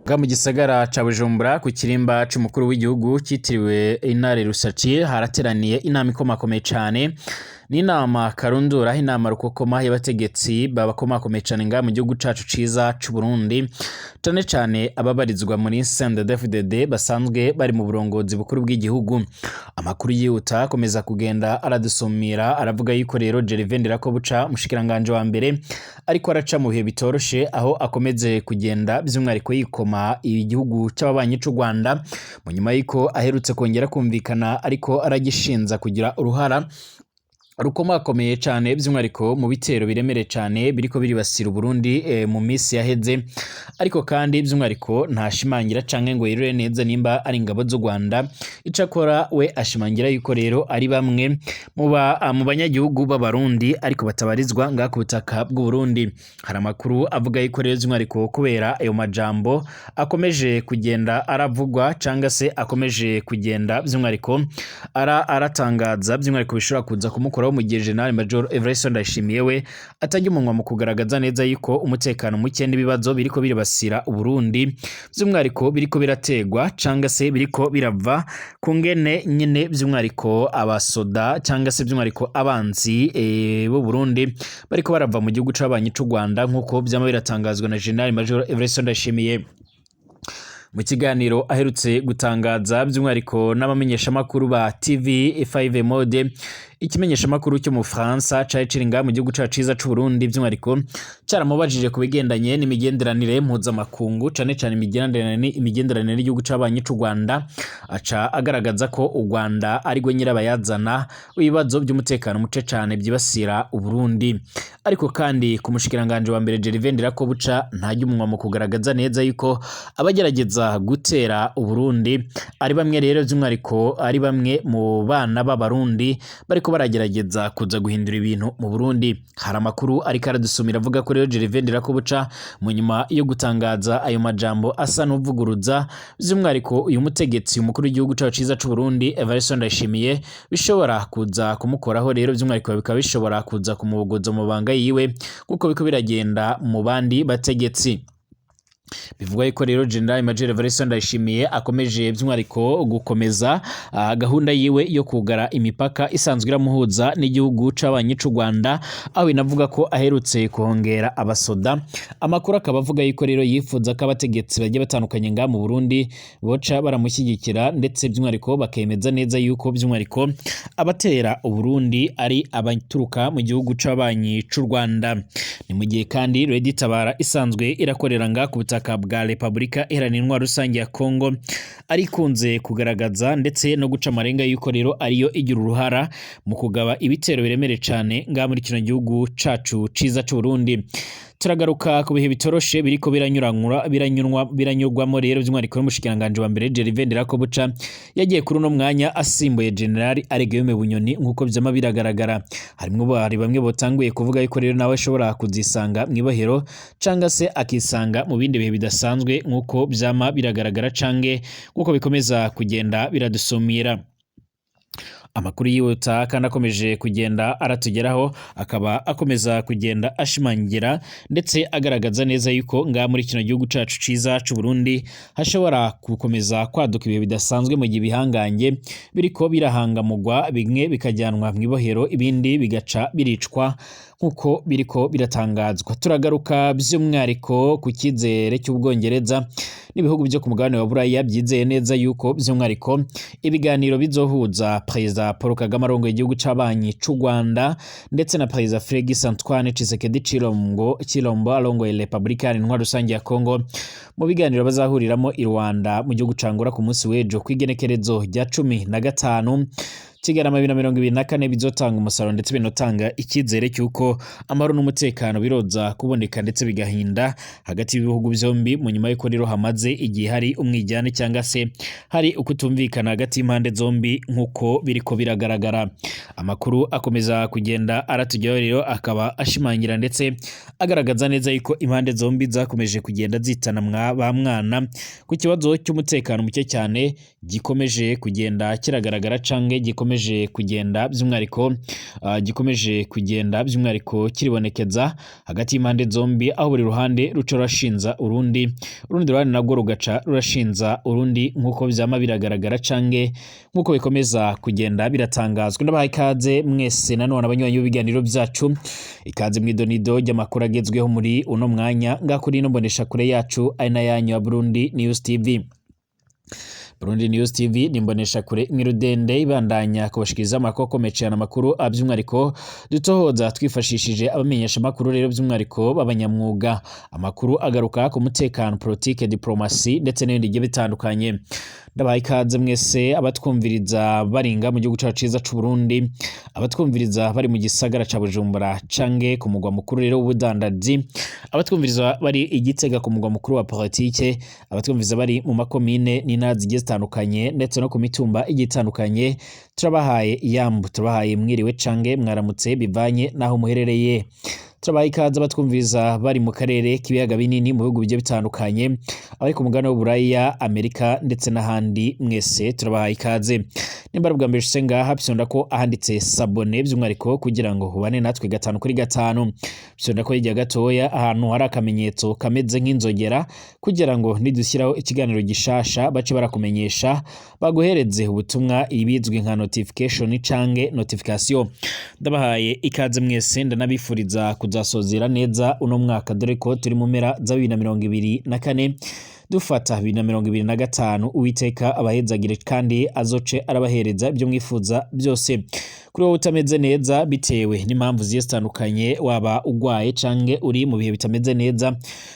Nga mu gisagara ca Bujumbura, ku kirimba c'umukuru w'igihugu citiriwe Intare Rusaci, harateraniye inama ikomakomeye cane. Ni inama karundura, inama rukokoma y'abategetsi babakomakomeye cane ngaha mu gihugu cacu ciza c'Uburundi, cane cane ababarizwa muri CNDD-FDD basanzwe bari mu burongozi bukuru bw'igihugu. Amakuru yihuta akomeza kugenda aradusumira aravuga yuko rero Gervais Ndirakobuca, umushikiranganje wa mbere, ariko araca mu bihe bitoroshe, aho akomeze kugenda by'umwihariko yikoma igihugu c'ababanyi c'u Rwanda, mu nyuma y'uko aherutse kongera kumvikana ariko aragishinza kugira uruhara rukomakomeye cane, by'umwihariko mu bitero biremereye cane biriko biribasira Uburundi mu misi yaheze. Ariko kandi by'umwihariko ntashimangira canke ngo yerure neza nimba ari ingabo z'u Rwanda. Icakora we ashimangira yuko rero ari bamwe mu banyagihugu b'Abarundi ariko batabarizwa ngaha ku butaka bw'u Burundi. Hari amakuru avuga yuko rero by'umwihariko kubera ayo majambo akomeje kugenda aravugwa, canga se akomeje kugenda by'umwihariko aratangaza, by'umwihariko bishobora kuza kumukora mu gihe General Major Evariste Ndayishimiye we atajya umunwa mu kugaragaza neza yuko umutekano muke n'ibibazo biriko biribasira Uburundi by'umwihariko biriko birategwa canga se biriko birava ku ngene nyene by'umwihariko abasoda canga se by'umwihariko abanzi b'u Burundi bariko barava mu gihugu c'abanyi c'u Rwanda, nk'uko vyama biratangazwa na General Major Evariste Ndayishimiye. Mu kiganiro aherutse gutangaza by'umwihariko n'abamenyeshamakuru ba TV5 Mode, ikimenyeshamakuru cyo mu Faransa cari kiri ngaha mu gihugu cacu ciza c'u Burundi, by'umwihariko caramubajije ku bigendanye n'imigenderanire mpuzamakungu, cane cane imigenderanire n'igihugu c'abanyi c'u Rwanda, aca agaragaza ko u Rwanda ari rwo nyirabayazana w'ibibazo by'umutekano muce cane byibasira Uburundi. Ariko kandi ku mushikiranganje wa mbere Gervais Ndirakobuca ntajya umunwa mu kugaragaza neza yuko abagerageza gutera Uburundi ari bamwe rero by'umwihariko ari bamwe mu bana b'Abarundi bariko baragerageza kuza guhindura ibintu mu Burundi. Hari amakuru ariko aradusumira avuga ko rero Gervais Ndirakobuca, mu nyuma yo gutangaza ayo majambo asa n'uvuguruza by'umwihariko uyu mutegetsi, umukuru w'igihugu cacu ciza c'u Burundi Evariste Ndayishimiye, bishobora kuza kumukoraho rero by'umwihariko bikaba bishobora kuza kumubogoza mu mabanga yiwe, kuko biko biragenda mu bandi bategetsi. Bivugwa yuko rero General Major Evariste Ndayishimiye akomeje by'umwihariko gukomeza gahunda yiwe yo kugara imipaka isanzwe iramuhuza n'igihugu c'abanyi c'u Rwanda, aho binavuga ko aherutse kuhongera abasoda. Amakuru akaba avuga yuko rero yifuza ko abategetsi bagiye batandukanye ngaha mu Burundi boca baramushyigikira, ndetse by'umwihariko bakemeza neza yuko by'umwihariko abatera Uburundi ari abaturuka mu gihugu c'abanyi c'u Rwanda. Ni mu gihe kandi Lady Tabara isanzwe irakorera ngaha ku butaka bwa Repubulika Iharanira Intwaro Rusange ya Kongo ari ikunze kugaragaza ndetse no guca amarenga yuko rero ariyo igira uruhara mu kugaba ibitero biremereye cane ngaha muri kino gihugu cacu ciza c'u Burundi. Turagaruka ku bihe bitoroshe biriko biranyurwamo rero by'umwihariko n'umushikiranganje wa mbere Gervais Ndirakobuca yagiye kuri uno mwanya asimbuye General Aregeyome Bunyoni, nk'uko vyama biragaragara. Harimwo bari bamwe botanguye kuvuga yuko rero nawe ashobora kuzisanga mw'ibohero canga se akisanga mu bindi bihe bidasanzwe, nk'uko vyama biragaragara canke nk'uko bikomeza kugenda biradusumira. Amakuru yihuta kandi akomeje kugenda aratugeraho akaba akomeza kugenda ashimangira ndetse agaragaza neza yuko ngaha muri kino gihugu cacu ciza c'u Burundi hashobora gukomeza kwaduka ibihe bidasanzwe, mu gihe ibihangange biriko birahangamugwa, bimwe bikajyanwa mw'ibohero, ibindi bigaca biricwa, nk'uko biriko biratangazwa. Turagaruka by'umwihariko ku cyizere cy'Ubwongereza n'ibihugu byo ku mugabane wa Buraya byizeye neza yuko by'umwihariko ibiganiro bizohuza Perezida Paul Kagame arongoye igihugu c'abanyi c'u Rwanda ndetse na Perezida Felix Antoine Tshisekedi Tshilombo arongoye Repubulika Iharanira Intwaro Rusange ya Kongo, mu biganiro bazahuriramo i Rwanda mu gihugu ca Angola ku munsi w'ejo kw'igenekerezo rya 15 Kigarama 2024, bizotanga umusaruro ndetse binotanga icyizere cy'uko amahoro n'umutekano biroza kuboneka ndetse bigahinda hagati y'ibihugu byombi, mu nyuma y'uko rero hamaze igihe hari umwijyane cyangwa se hari ukutumvikana hagati y'impande zombi, nk'uko biriko biragaragara. Amakuru akomeza kugenda aratugeraho rero akaba ashimangira ndetse agaragaza neza yuko impande zombi zakomeje kugenda zitana ba mwana ku kibazo cy'umutekano muke cyane gikomeje kugenda kiragaragara canke gikomeje gikomeje kugenda by'umwihariko gikomeje kugenda by'umwihariko kiribonekeza hagati y'impande zombi, aho buri ruhande ruca rurashinza urundi, urundi ruhande narwo rugaca rurashinza urundi, nk'uko vyama biragaragara canke nk'uko bikomeza kugenda biratangazwa. Ndabaha ikaze mwese nanone abanywanyi b'ibiganiro vyacu, ikaze mw'idonido ry'amakuru agezweho muri uno mwanya ngaha kuri ino mboneshakure yacu ari nayanyu ya Burundi News TV. Burundi News TV ni imboneshakure imwe rudende ibandanya kubashikiriza amakuru akomeye cane, amakuru by'umwihariko dutohoza twifashishije abamenyesha amakuru rero by'umwihariko b'abanyamwuga, amakuru agaruka ku mutekano, politike, diplomasi ndetse n'ibindi bigiye bitandukanye. Ndabaha ikaze mwese abatwumviriza baringa mu gihugu cacu ciza c'u Burundi, abatwumviriza bari mu gisagara ca Bujumbura canke ku mugwa mukuru rero w'ubudandaji, abatwumviriza bari i Gitega ku mugwa mukuru wa politike, abatwumviriza bari mu makomine n'intara zigiye zitandukanye ndetse no ku mitumba igiye itandukanye, turabahaye yambu, turabahaye mwiriwe canke mwaramutse bivanye n'aho muherereye. Turabaha ikaze abatwumviriza bari mu karere k'ibiyaga binini mu bihugu bigiye bitandukanye, abari ku mugabane w'Uburaya, Amerika ndetse n'ahandi, mwese turabahaye ikaze. Nimba ari ubwa mbere ushitse ngaha, fyonda ko ahanditse s'abonner by'umwihariko kugira ngo ubane natwe gatanu kuri gatanu. Fyonda ko hirya gatoya ahantu hari akamenyetso kameze nk'inzogera kugira ngo nidushyiraho ikiganiro gishasha bace barakumenyesha, baguhereze ubutumwa ibizwi nka notification canke notification. Ndabahaye ikaze mwese, ndanabifuriza kuzasozera neza uno mwaka, dore ko turi mu mpera za 2024 dufata 2025. Uwiteka abahezagire kandi azoce arabahereza ibyo mwifuza byose. Kuri wowe utameze neza bitewe n'impamvu zigiye zitandukanye, waba ugwaye canke uri mu bihe bitameze neza,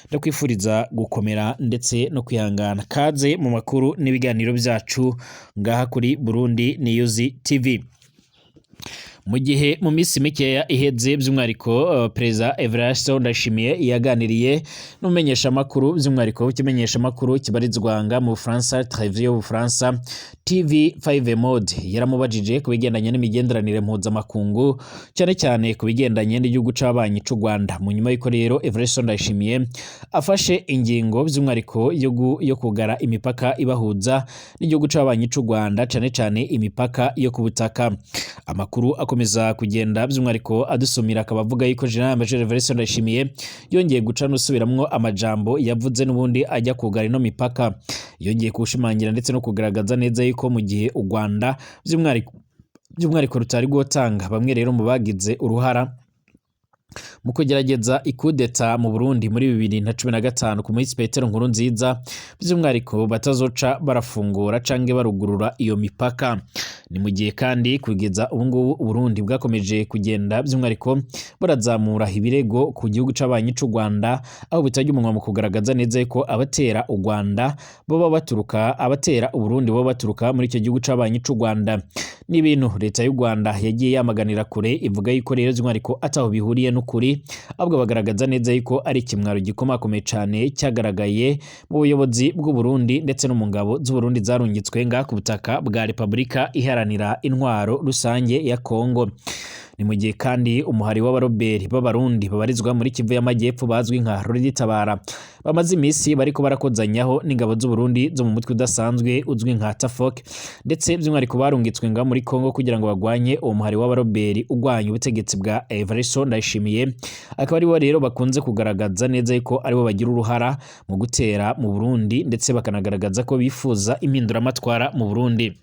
ndakwifuriza gukomera ndetse no kwihangana. Kaze mu makuru n'ibiganiro vyacu ngaha kuri Burundi News TV. Mu gihe mu minsi mikeya iheze by'umwihariko Perezida Evariste Ndayishimiye yaganiriye n'umumenyeshamakuru, by'umwihariko ikimenyeshamakuru kibarizwa nga mu Bufaransa, televiziyo y'Ubufaransa TV5 Monde, yaramubajije ku bigendanye n'imigenderanire mpuzamakungu, cyane cyane ku bigendanye n'igihugu c'abanyi c'u Rwanda. Mu nyuma y'uko rero Evariste Ndayishimiye afashe ingingo by'umwihariko yo kugara imipaka ibahuza n'igihugu c'abanyi c'u Rwanda, cyane cyane imipaka yo ku butaka, amakuru akomeza kugenda by'umwihariko adusumira akaba avuga yuko General Major Evariste Ndayishimiye yongeye guca n'usubiramwo amajambo yavuze n'ubundi ajya kugara ino mipaka. Yongeye kuwushimangira ndetse no kugaragaza neza yuko mu gihe u Rwanda by'umwihariko rutari gutanga bamwe rero mu bagize uruhara mu kugerageza ikudeta mu Burundi muri 2015 ku munsi Petero Nkurunziza, by'umwihariko batazoca barafungura canke barugurura iyo mipaka. Ni mu gihe kandi kugeza ubu ngubu Uburundi bwakomeje kugenda by'umwihariko burazamura ibirego ku gihugu c'abanyi c'u Rwanda, aho butajya umunwa mu kugaragaza neza yuko abatera u Rwanda boba baturuka, abatera Uburundi boba baturuka muri icyo gihugu c'abanyi c'u Rwanda. Ni ibintu leta y'u Rwanda yagiye yamaganira kure, ivuga yuko rero by'umwihariko ataho bihuriye n'ukuri, ahubwo bagaragaza neza yuko ari ikimwaro gikomakomeye cane cyagaragaye mu buyobozi bw'u Burundi ndetse no mu ngabo z'u Burundi zarungitswe nga ku butaka bwa Repubulika Iharanira Intwaro Rusange ya Kongo. Ni mu gihe kandi umuhari w'abaroberi b'Abarundi babarizwa muri Kivu y'Amajyepfo bazwi nka Ruritabara bamaze iminsi bariko barakozanyaho n'ingabo z'u Burundi zo mu mutwe udasanzwe uzwi nka TAFOC, ndetse by'umwihariko barungitswe nga muri Kongo kugira ngo bagwanye uwo muhari w'abaroberi ugwanya ubutegetsi bwa Evariste Ndayishimiye, akaba aribo rero bakunze kugaragaza neza yuko aribo bagira uruhara mu gutera mu Burundi, ndetse bakanagaragaza ko bifuza impinduramatwara mu Burundi.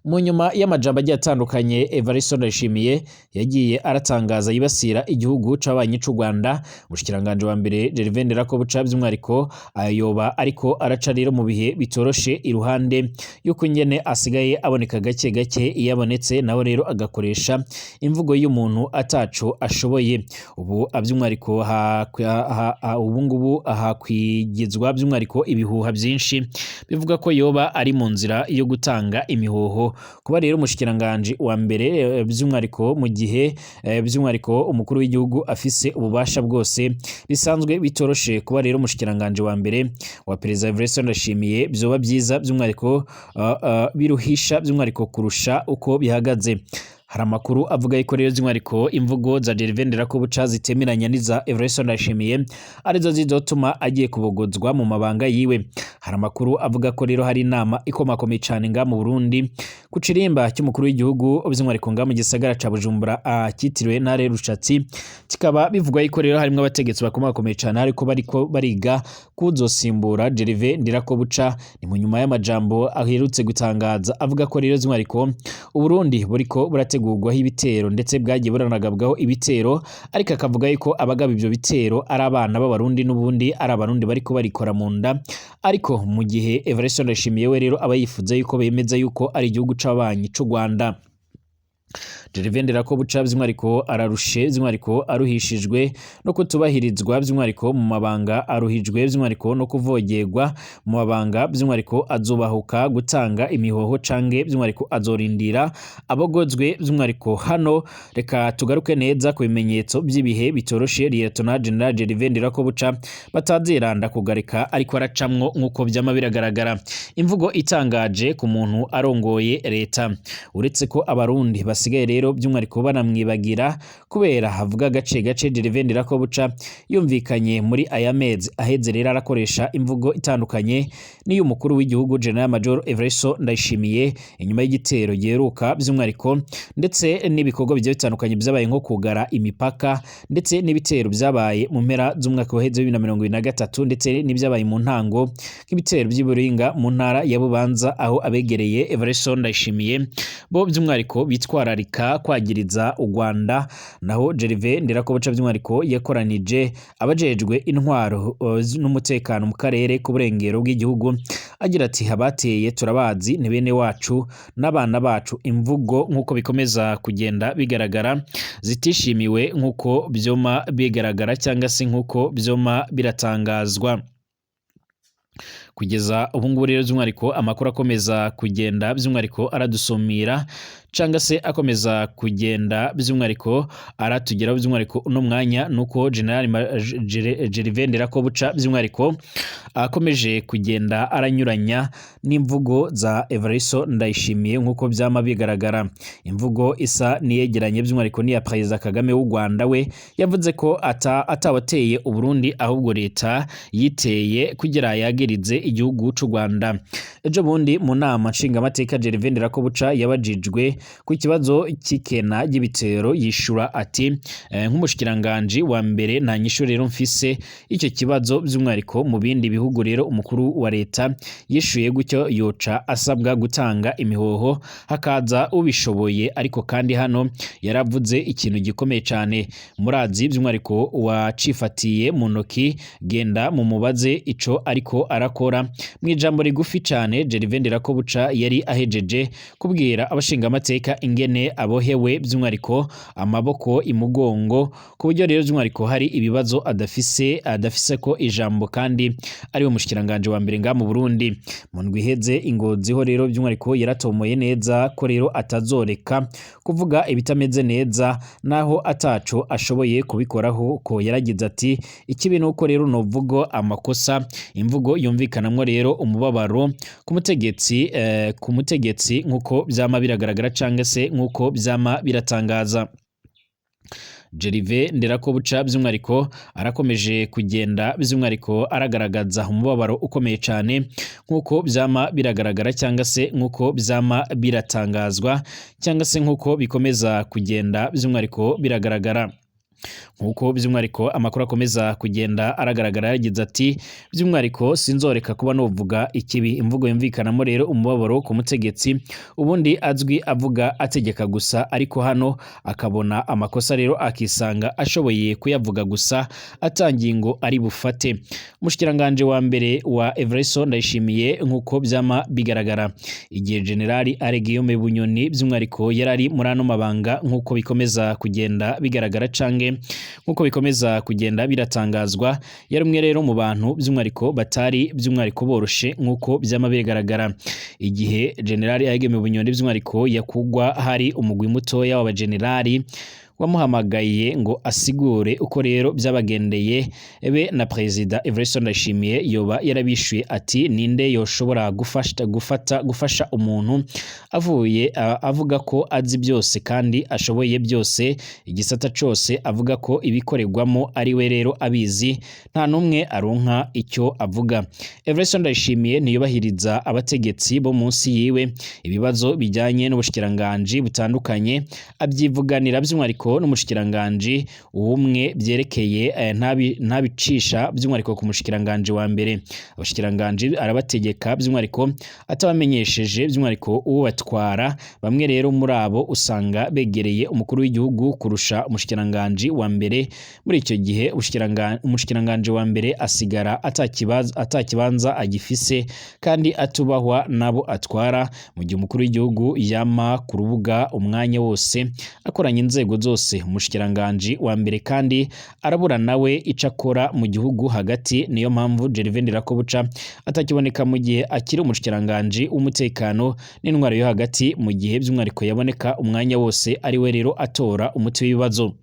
Mu nyuma y'amajambo agiye atandukanye Evariste Ndayishimiye yagiye aratangaza yibasira igihugu c'abanyi c'u Rwanda, umushikiranganje wa mbere Gervais Ndirakobuca by'umwihariko ayoba ariko araca rero mu bihe bitoroshe, iruhande y'uko ingene asigaye aboneka gake gake, iyo abonetse nawe rero agakoresha imvugo y'umuntu ataco ashoboye. Ubu by'umwihariko ubu ngubu hakwigizwa by'umwihariko ibihuha byinshi bivuga ko yoba ari mu nzira yo gutanga imihoho. Kuba rero umushikiranganje wa mbere by'umwihariko mu gihe by'umwihariko umukuru w'igihugu afise ububasha bwose bisanzwe bitoroshe, kuba rero umushikiranganje wa mbere wa Perezida Evariste Ndayishimiye byoba byiza by'umwihariko biruhisha by'umwihariko kurusha uko bihagaze. Hari amakuru avuga yuko rero by'umwihariko imvugo za Gervais Nderakobuca zitemeranya n'iza Evariste Ndayishimiye arizo zizotuma agiye kubogozwa mu mabanga yiwe. Hari amakuru avuga ko rero hari inama ikomakomeye cane nga mu Burundi ku kirimba cy'umukuru w'igihugu, by'umwihariko nga mu gisagara ca Bujumbura cyitiriwe Ntare Rushatsi, kikaba bivugwa yuko rero harimwo abategetsi bakomakomeye cane ariko bariko bariga kuzosimbura Gervais Ndirakobuca. Ni mu nyuma y'amajambo aherutse gutangaza avuga ko rero by'umwihariko Uburundi buriko burategurwaho ibitero, ndetse bwagiye buranagabwaho ibitero, ariko akavuga yuko abagaba ivyo bitero ari abana b'Abarundi, n'ubundi ari Abarundi bariko barikora mu nda. Ariko mu gihe Evariste Ndayishimiye we rero aba yifuza yuko bemeza yuko ari igihugu c'abanyi c'u Rwanda. Gervais Nderakobuca by'umwihariko ararushe, by'umwihariko aruhishijwe no kutubahirizwa, by'umwihariko mu mabanga aruhijwe, by'umwihariko no kuvogerwa mu mabanga, by'umwihariko azubahuka gutanga imihoho canke by'umwihariko azorindira abogozwe by'umwihariko. Hano reka tugaruke neza ku bimenyetso by'ibihe bitoroshe Lieutenant General Gervais Nderakobuca bataziranda kugarika ariko aracamwo nk'uko vyama biragaragara. Imvugo itangaje ku muntu arongoye leta, uretse ko Abarundi basigaye rero by'umwihariko banamwibagira kubera havuga gace gace. Gervais Nderakobuca yumvikanye muri aya mezi aheze rero arakoresha imvugo itandukanye n'iy'umukuru w'igihugu General Major Evariste Ndayishimiye, inyuma y'igitero giheruka by'umwihariko, ndetse n'ibikorwa bigiye bitandukanye byabaye nko kugara imipaka, ndetse n'ibitero byabaye mu mpera z'umwaka waheze 2023, ndetse n'ibyabaye mu ntango nk'ibitero by'Iburinga mu ntara ya Bubanza, aho abegereye Evariste Ndayishimiye bo by'umwihariko bitwararika kwagiriza u Rwanda. Naho Gervais Nderakobuca by'umwihariko yakoranije abajejwe intwaro n'umutekano mu karere k'uburengero bw'igihugu, agira ati: "Abateye turabazi, ni bene wacu n'abana bacu." Imvugo nk'uko bikomeza kugenda bigaragara zitishimiwe nk'uko byoma bigaragara cyangwa se nk'uko byoma biratangazwa. Kugeza ubu ngubu rero by'umwihariko amakuru akomeza kugenda by'umwihariko aradusumira cyangwa se akomeza kugenda by'umwihariko aratugeraho by'umwihariko uno mwanya, nuko General Gervais Nderakobuca by'umwihariko akomeje kugenda aranyuranya n'imvugo za Evariste Ndayishimiye nk'uko byama bigaragara. Imvugo isa niyegeranye by'umwihariko n'iya Perezida Kagame w'u Rwanda, we yavuze ko atawateye Uburundi ahubwo leta yiteye kugira yagirize igihugu c'u Rwanda. Ejo bundi mu nama nshingamateka Gervais Nderakobuca yabajijwe ku kibazo cy'ikena ry'ibitero, yishura ati: "Nk'umushikiranganje wa mbere nta nyishu rero mfise icyo kibazo." By'umwihariko mu bindi bihugu rero umukuru wa leta yishuye gutyo yoca asabwa gutanga imihoho hakaza ubishoboye, ariko kandi hano yaravuze ikintu gikomeye cyane: "Murazi by'umwihariko wacifatiye mu ntoki, genda mumubaze ico ariko arakora." Mu ijambo rigufi cyane Gervais Nderakobuca yari ahejeje kubwira abashingamateka ingene abohewe by'umwihariko amaboko imugongo, ku buryo rero by'umwihariko hari ibibazo adafise ko ijambo kandi ari we mushikiranganje wa mbere nga mu Burundi. Mu ndwi iheze Ingozi ho rero by'umwihariko yaratomoye neza ko rero atazoreka kuvuga ibitameze neza naho ataco ashoboye kubikoraho, ko yaragize ati: "Ikibi nuko rero novugo amakosa." Imvugo yumvikanamwo rero umubabaro ku mutegetsi nkuko vyama biragaragara canke se nkuko vyama biratangaza. Gervais Nderakobuca by'umwihariko arakomeje kugenda by'umwihariko aragaragaza umubabaro ukomeye cyane nk'uko byama biragaragara cyangwa se nk'uko byama biratangazwa cyangwa se nk'uko bikomeza kugenda by'umwihariko biragaragara. Nk'uko by'umwihariko amakuru akomeza kugenda aragaragara, yagize ati: "By'umwihariko sinzoreka kuba novuga ikibi." Imvugo yumvikanamo rero umubabaro ku mutegetsi ubundi azwi avuga ategeka gusa, ariko hano akabona amakosa rero akisanga ashoboye kuyavuga gusa atangiye ngo ari bufate. Umushikiranganje wa mbere wa Evariste Ndayishimiye, nk'uko byama bigaragara, igihe Generali Guillaume Bunyoni by'umwihariko yarari muri ano mabanga, nk'uko bikomeza kugenda bigaragara canke nk'uko bikomeza kugenda biratangazwa, yari umwe rero mu bantu by'umwihariko batari by'umwihariko boroshe nk'uko byama bigaragara. Igihe Generali Guillaume Bunyoni by'umwihariko yakugwa, hari umugwi mutoya w'abagenerali wamuhamagaye ngo asigure uko rero byabagendeye be na Perezida Evariste Ndayishimiye yoba yarabishuye ati ninde yoshobora gufasha gufata gufasha umuntu avuye avuga ko azi byose kandi ashoboye byose, igisata cose avuga ko ibikorerwamo ari we rero abizi, nta n'umwe aronka icyo avuga. Evariste Ndayishimiye ntiyubahiriza abategetsi bo munsi yiwe, ibibazo bijyanye n'ubushikiranganji butandukanye abyivuganira by'umwihariko n'umushikiranganji umwe byerekeye, ntabicisha by'umwihariko ku mushikiranganji wa mbere. Abashikiranganji arabategeka by'umwihariko atabamenyesheje by'umwihariko ubatwara. Bamwe rero muri abo usanga begereye umukuru w'igihugu kurusha umushikiranganji wa mbere. Muri icyo gihe umushikiranganji wa mbere asigara atakibanza agifise kandi atubahwa n'abo atwara, mu gihe umukuru w'igihugu yama ku rubuga umwanya wose akoranya inzego zose. Umushikiranganji wa mbere kandi arabura nawe ico akora mu gihugu hagati. Niyo mpamvu Gervais Ndirakobuca atakiboneka mu gihe akiri umushikiranganji w'umutekano n'intwaro yo hagati, mu gihe by'umwihariko yaboneka umwanya wose ari we rero atora umuti w'ibibazo.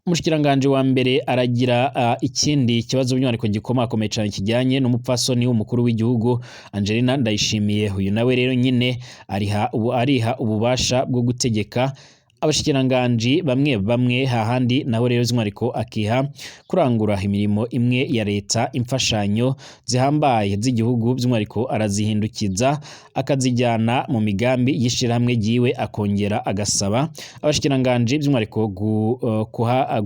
Umushikiranganji wa mbere aragira ikindi kibazo by'umwihariko gikomakomeye cyane kijyanye n'umupfasoni w'umukuru w'igihugu Angelina Ndayishimiye. Uyu nawe rero nyine ariha ububasha bwo gutegeka abashikiranganji bamwe bamwe, hahandi naho rero by'umwihariko akiha kurangura imirimo imwe ya leta. Imfashanyo zihambaye z'igihugu by'umwihariko arazihindukiza akazijyana mu migambi y'ishirahamwe ryiwe, akongera agasaba abashikiranganji by'umwihariko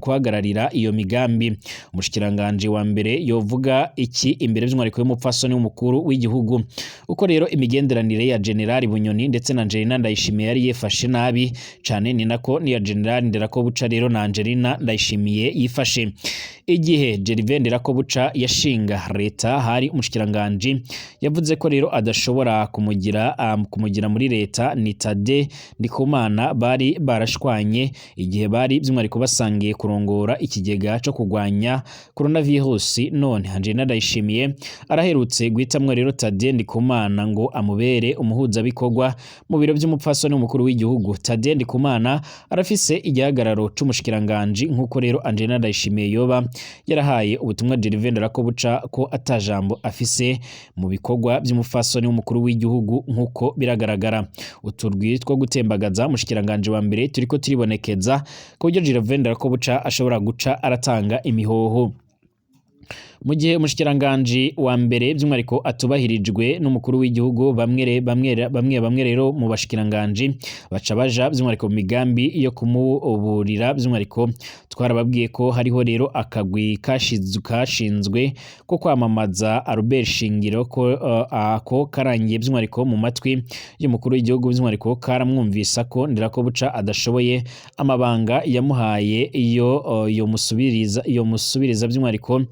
guhagararira iyo migambi. Umushikiranganji wa mbere yovuga iki imbere by'umwihariko y'umupfasoni w'umukuru w'igihugu? Uko rero imigenderanire ya General Bunyoni ndetse na Angelina Ndayishimiye yari yifashe nabi cane, ni nako niya General Ndirakobuca rero na Angelina Ndayishimiye yifashe. Igihe Gervais Ndirakobuca yashinga leta, hari umushikiranganji yavuze ko rero adashobora kumugira muri leta, ni Tade Ndikumana bari barashwanye igihe bari by'umwihariko basangiye kurongora ikigega co kurwanya coronavirus. None Angelina Ndayishimiye araherutse guhitamwo rero Tade Ndikumana ngo amubere umuhuzabikorwa mu biro by'umupfasoni w'umukuru w'igihugu. Tade Ndikumana arafise igihagararo c'umushikiranganji, nk'uko rero Angelina Ndayishimiye yoba yarahaye ubutumwa Gervais Ndirakobuca ko atajambo afise mu bikorwa by'umupfasoni w'umukuru w'igihugu. Nk'uko biragaragara, uturwi two gutembagaza umushikiranganji wa mbere turiko turibonekeza, ku buryo Gervais Ndirakobuca ashobora guca aratanga imihoho. Mu gihe umushikiranganji wa mbere by'umwihariko atubahirijwe n'umukuru w'igihugu, bamwe rero mu bashikiranganji baca baja by'umwihariko mu migambi yo kumuburira. By'umwihariko twarababwiye ko hariho rero akagwi kashinzwe ko kwamamaza Albert Shingiro, ko ako karangiye by'umwihariko mu matwi y'umukuru w'igihugu, by'umwihariko karamwumvisa ko Ndirakobuca adashoboye amabanga yamuhaye iyo yomusubiriza by'umwihariko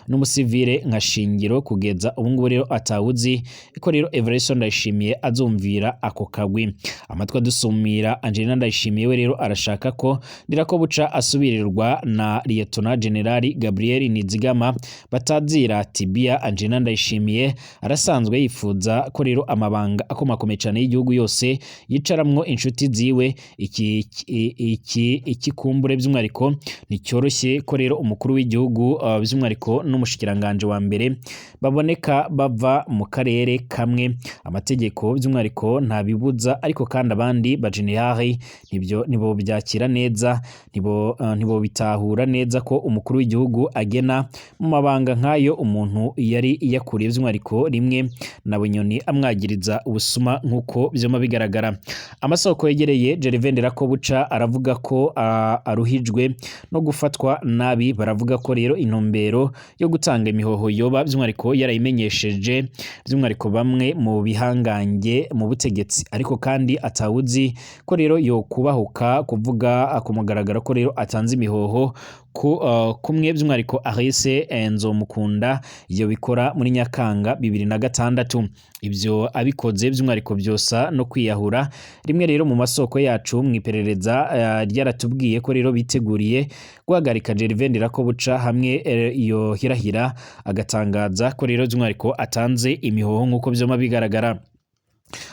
n'umusivile nka Shingiro. Kugeza ubu ngubu rero atawuzi ko rero Evariste Ndayishimiye azumvira ako kagwi. Amatwi adusumira, Angelina Ndayishimiye we rero arashaka ko Ndirakobuca asubirirwa na Lieutenant General Gabriel Nizigama batazira Tibia. Angelina Ndayishimiye arasanzwe yifuza ko rero amabanga akomakomeye cyane y'igihugu yose yicaramwo inshuti ziwe. Iki kumbure by'umwihariko nticyoroshye ko rero umukuru w'igihugu by'umwihariko n'umushikiranganji wa mbere baboneka bava mu karere kamwe. Amategeko by'umwihariko ntabibuza, ariko kandi abandi bajenerali nibo byakira neza, nibo bitahura neza ko umukuru w'igihugu agena mu mabanga nk'ayo umuntu yari yakuriye by'umwihariko rimwe na Bunyoni amwagiriza ubusuma, nk'uko vyoma bigaragara. Amasoko yegereye Gervais Ndirakobuca aravuga ko aruhijwe no gufatwa nabi. Baravuga ko rero intumbero yo gutanga imihoho yoba by'umwihariko yarayimenyesheje by'umwihariko bamwe mu bihangange mu butegetsi, ariko kandi atawuzi ko rero yo kubahuka kuvuga ku mugaragaro ko rero atanze imihoho kumwe by'umwihariko Alice Nzomukunda iyo bikora muri Nyakanga 2006. Ibyo abikoze by'umwihariko byosa no kwiyahura. Rimwe rero mu masoko yacu mu iperereza ryaratubwiye ko rero biteguriye guhagarika Gervais Ndirakobuca hamwe iyo hirahira agatangaza ko rero by'umwihariko atanze imihoho, nk'uko vyoma bigaragara.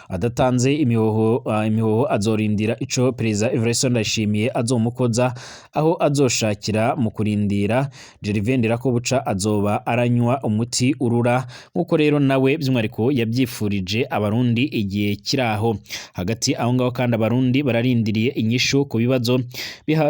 Adatanze imihoho azorindira ico Perezida Evariste Ndayishimiye azomukoza aho azoshakira mu kurindira. Gervais Ndirakobuca azoba aranywa umuti urura, nk'uko rero nawe by'umwihariko yabyifurije abarundi igihe kiraho. Hagati aho ngaho kandi abarundi bararindiriye inyishu ku bibazo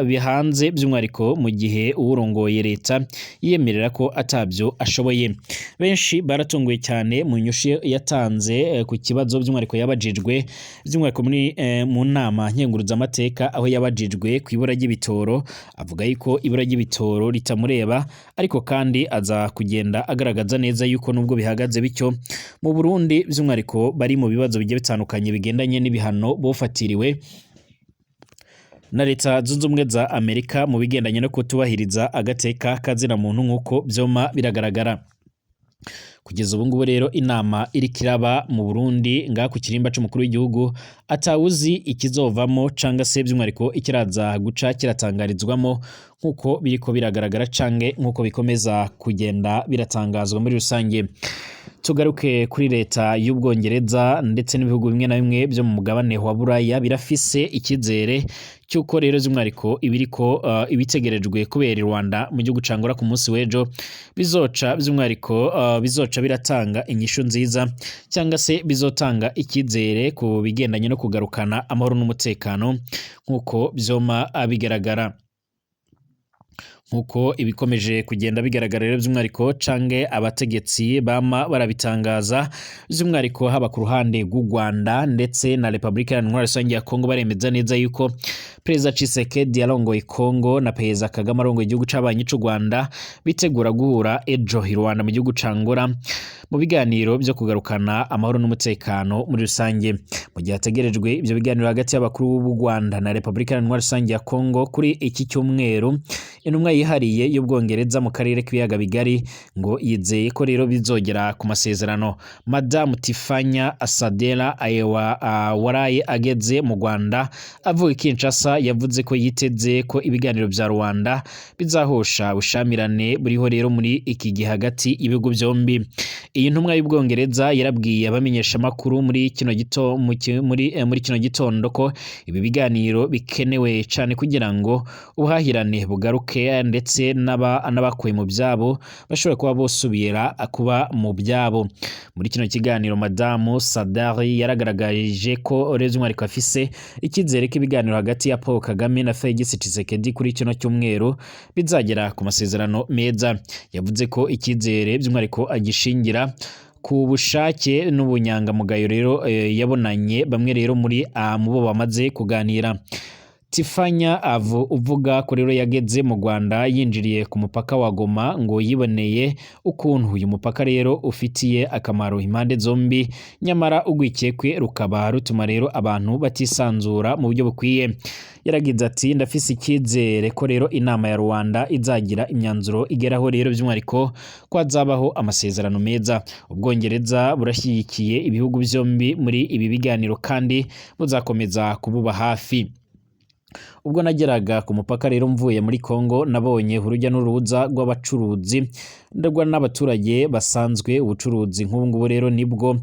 bihanze by'umwihariko mu gihe uwurongoye leta yiyemerera ko atabyo ashoboye. Benshi baratunguye cyane mu nyishu yatanze ku kibazo by'umwihariko yabajijwe by'umwihariko muri mu nama nkenguruzamateka, aho yabajijwe ku ibura ry'ibitoro, avuga yuko ibura ry'ibitoro ritamureba, ariko kandi aza kugenda agaragaza neza yuko nubwo bihagaze bityo mu Burundi by'umwihariko bari mu bibazo bigiye bitandukanye bigendanye n'ibihano bofatiriwe na Leta Zunze Ubumwe za Amerika mu bigendanye no kutubahiriza agateka kazina muntu nk'uko vyoma biragaragara. Kugeza ubu ngubu rero inama iriko iraba mu Burundi ngaha ku kirimba c'umukuru w'igihugu atawuzi ikizovamo canga se by'umwihariko ikiraza guca kiratangarizwamo nk'uko biriko biragaragara canke nk'uko bikomeza kugenda biratangazwa muri rusange. Tugaruke kuri leta y'Ubwongereza ndetse n'ibihugu bimwe na bimwe byo mu mugabane wa Buraya birafise ikizere cy'uko rero by'umwihariko ibiriko ibitegerejwe kubera i Rwanda mu gihugu ca Angola ku munsi w'ejo bizoca by'umwihariko bizoca biratanga inyishu nziza cyangwa se bizotanga ikizere ku bigendanye no kugarukana amahoro n'umutekano nk'uko vyoma bigaragara. Nkuko ibikomeje kugenda bigaragara rero by'umwihariko canke abategetsi bama barabitangaza by'umwihariko haba ku ruhande rw'u Rwanda ndetse na Republika Iharanira Rusange ya Kongo, baremeza neza yuko Perezida Tshisekedi yarongoye Kongo na Perezida Kagame arongoye igihugu c'abanyi c'u Rwanda bitegura guhura ejo i Rwanda mu gihugu ca Angola mu biganiro byo kugarukana amahoro n'umutekano muri rusange. Mu gihe hategerejwe ivyo biganiro hagati y'abakuru b'u Rwanda na Republika Iharanira Rusange ya Kongo kuri iki cyumweru, intumwa yihariye y'Ubwongereza mu karere k'ibiyaga bigari ngo yizeye ko rero bizogera ku masezerano. Madamu Tifanya Asadera Ayewa waraye ageze mu Rwanda avuye i Kinshasa yavuze ko yiteze ko ibiganiro vya Rwanda bizahosha bushamirane buriho rero muri iki gihe hagati y'ibihugu byombi. Iyi ntumwa y'Ubwongereza yarabwiye abamenyeshamakuru muri kino gito muri kino gitondo ko ibi biganiro bikenewe cyane kugira ngo ubuhahirane bugaruke ndetse n'abakuwe mu byabo bashobora kuba bosubira kuba mu byabo. Muri kino kiganiro Madamu Sadari yaragaragaje ko rero by'umwihariko afise icyizere ko ibiganiro hagati ya Paul Kagame na Felix Tshisekedi kuri kino cyumweru bizagera ku masezerano meza. Yavuze ko icyizere by'umwihariko agishingira ku bushake n'ubunyangamugayo rero yabonanye bamwe rero muri mu bo bamaze kuganira. Tifanya uvuga ko rero yageze mu Rwanda yinjiriye ku mupaka wa Goma ngo yiboneye ukuntu uyu mupaka rero ufitiye akamaro impande zombi, nyamara urwikekwe rukaba rutuma rero abantu batisanzura mu buryo bukwiye. Yaragize ati ndafise icyizere ko rero inama ya Rwanda izagira imyanzuro igeraho rero by'umwihariko ko hazabaho amasezerano meza. Ubwongereza burashyigikiye ibihugu byombi muri ibi biganiro kandi buzakomeza kububa hafi. Ubwo nageraga ku mupaka rero mvuye muri Kongo nabonye urujya n'uruza rw'abacuruzi ndagwa n'abaturage basanzwe ubucuruzi nk'ubu ngubu rero nibwo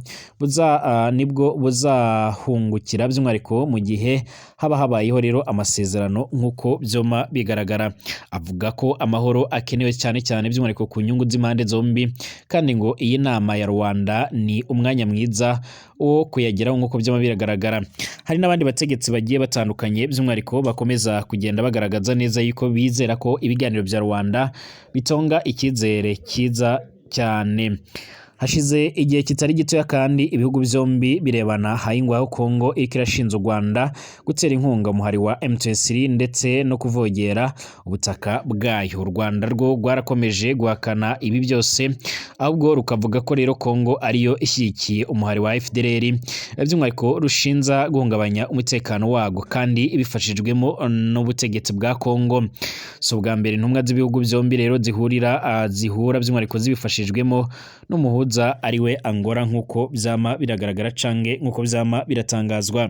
buzahungukira by'umwihariko mu gihe haba habayeho rero amasezerano nk'uko byoma bigaragara. Avuga ko amahoro akenewe cyane cyane by'umwihariko ku nyungu z'impande zombi, kandi ngo iyi nama ya Rwanda ni umwanya mwiza wo kuyageraho nk'uko byoma biragaragara. Hari n'abandi bategetsi bagiye batandukanye by'umwihariko bakomeza kugenda bagaragaza neza yuko bizera ko ibiganiro bya Rwanda bitonga icyizere cyiza cyane. Hashize igihe kitari gitoya kandi ibihugu byombi birebana hayingwaho Kongo iriko irashinja u Rwanda gutera inkunga umuhari wa M23 ndetse no kuvogera ubutaka bwayo. U Rwanda rwo rwarakomeje guhakana ibi byose, ahubwo rukavuga ko rero Kongo ariyo ishyigikiye umuhari wa FDLR by'umwihariko rushinza guhungabanya umutekano wago kandi ibifashijwemo n'ubutegetsi bwa Kongo. Si ubwa mbere intumwa z'ibihugu byombi rero zihura by'umwihariko zibifashijwemo n'umuhuza ariwe Angola nk'uko byama biragaragara canke nk'uko byama biratangazwa.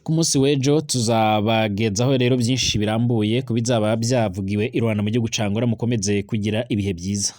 Ku munsi w'ejo tuzabagezaho rero byinshi birambuye ku bizaba byavugiwe i Rwanda mu gihugu ca Angola. Mukomeze kugira ibihe byiza.